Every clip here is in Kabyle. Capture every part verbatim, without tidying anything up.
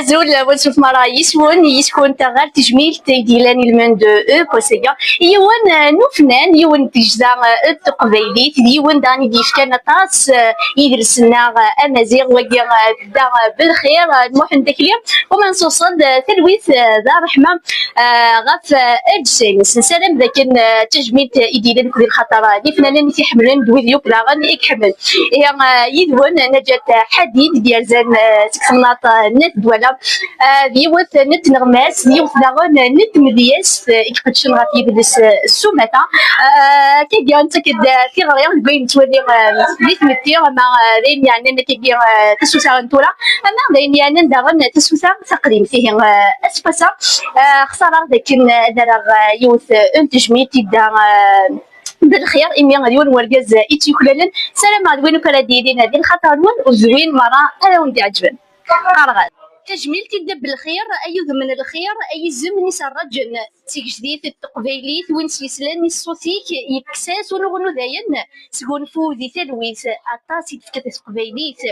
Azul, bonsoir Mara, yis-wen, yis-kent ɣer tejmilt i d-yellan ilmend e posega. Yiwen eh, n ufnan, yiwen n tgejda eh, n teqbaylit, d yiwen daɣen i d-yefkan aṭas eh, idles-nneɣ eh, amaziɣ, wagi eh, da eh, Belxir eh, n Muḥend Akli, u ma nṣuṣed eh, talwit eh, d ṛṛeḥma eh, ɣef eh, lǧetta-ines. Nessaram d akken eh, d tajmilt i d-yellan akked lxaṭer eh, d ifnanen i t-iḥemmlen d wid yakk daɣen i iḥemmel. Ihi eh, yid-wen eh, Najat eh, Ḥadid i d-yerzan eh, seg temnaḍt eh, n At Dwala. Eh, d yiwet n tneɣmast, d yiwet daɣen n tmedyazt eh, i iqeddcen ɣef yidles eh, s umata. Eh, akkagi nettak-d eh, tiɣri deg wayen nettwali eh, di tmetti, ama eh, d ayen yeɛnan akkagi eh, tasuta n tura, ama d ayen yeɛnan daɣen tasuta taqdimt. Ihi eh, aseggas-a eh, xtareɣ d akken eh, ad rreɣ eh, yiwet eh, n tejmilt i da eh, Belxir, imi d yiwen n wergaz eh, i tt-yuklalen. Ssarameɣ d win akk ara d-yilin eh, di lxaṭer-nwen u d win merra ara wen-d-iɛeǧben. Qqareɣ-as tajmilt i dda Belxir, ay udem n lxir, ay izem n iserraǧen. D tigejdit n teqbaylit, win s-yeslan i ṣṣut-ik, yekkes-as unuɣnu dayen. Sgunfu di talwit, aṭas i d-tefkiḍ i teqbaylit.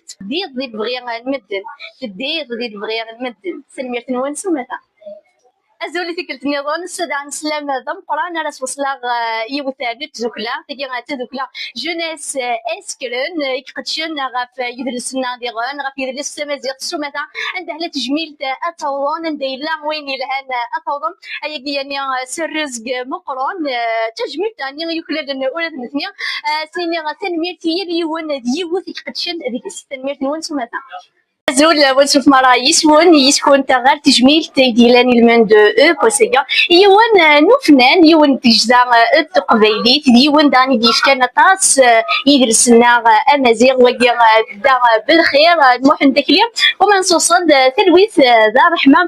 Teddiḍ di lebɣi n medden, teddiḍ di lebɣi n medden. Tanemmirt-nwen s umata. Azul i tikkelt nniḍen, ssada n sslam d ameqqran ara s-weṣleɣ eh, yiwet n tdukla, tagi eh, d tadukla Jeunesse eh, Eskren eh, i iqeddcen ɣef eh, yidles-nneɣ diɣen, ɣef yidles s tamaziɣt s umata, anda hla tejmilt eh, ad tawḍen, anda yella wayen yelhan eh, ad tawḍen. Ayagi yani eh, s rrezg meqqren, eh, d tajmilt ɛni yuklalen ula d nutni. Eh, s-iniɣ tanemmirt i yal yiwen d yiwet i iqeddcen deg-s. Tanemmirt-nwen s umata. Azul, bonsoir Mara, yis-wen, yis-kent ɣer tejmilt i d-yellan ilmend e posega. Yiwen eh, n ufnan, yiwen n tgejda eh, n teqbaylit, d yiwen daɣen i d-yefkan aṭas eh, idles-nneɣ eh, amaziɣ, wagi eh, da eh, Belxir eh, n Muḥend Akli, u ma nṣuṣed eh, talwit eh, d ṛṛeḥma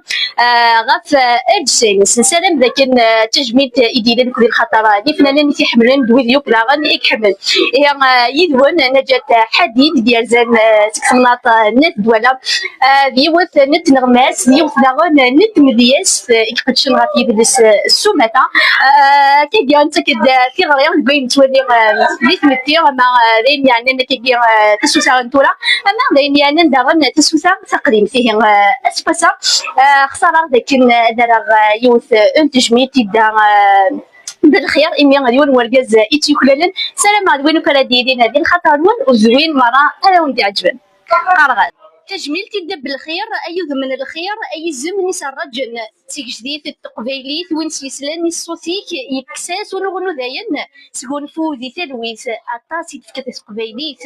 eh, ɣef eh, lǧetta-ines. Nessaram d akken eh, d tajmilt i d-yellan akked lxaṭer eh, d ifnanen i t-iḥemmlen d wid yakk daɣen i iḥemmel. Ihi eh, yid-wen eh, Najat eh, Ḥadid i d-yerzan eh, seg temnaḍt eh, n At Dwala. Eh, d yiwet n tneɣmast, d yiwet daɣen n tmedyazt eh, i iqeddcen ɣef yidles eh, s umata. Eh, akkagi nettak-d eh, tiɣri deg wayen nettwali eh, di tmetti, ama eh, d ayen yeɛnan akkagi eh, tasuta n tura, ama d ayen yeɛnan daɣen tasuta taqdimt. Ihi eh, aseggas-a eh, xtareɣ d akken eh, ad rreɣ eh, yiwet eh, n tejmilt i da eh, Belxir, imi d yiwen n wergaz eh, i tt-yuklalen. Ssarameɣ d win akk ara d-yilin eh, di lxaṭer-nwen u d win merra ara wen-d-iɛeǧben. Qqareɣ-as tajmilt i dda Belxir, ay udem n lxir, ay izem n iserraǧen. D tigejdit n teqbaylit, win s-yeslan i ṣṣut-ik, yekkes-as unuɣnu dayen. Sgunfu di talwit, aṭas i d-tefkiḍ i teqbaylit.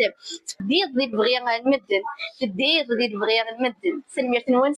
Teddiḍ di lebɣi n medden, teddiḍ di lebɣi n medden. Tanemmirt-nwen.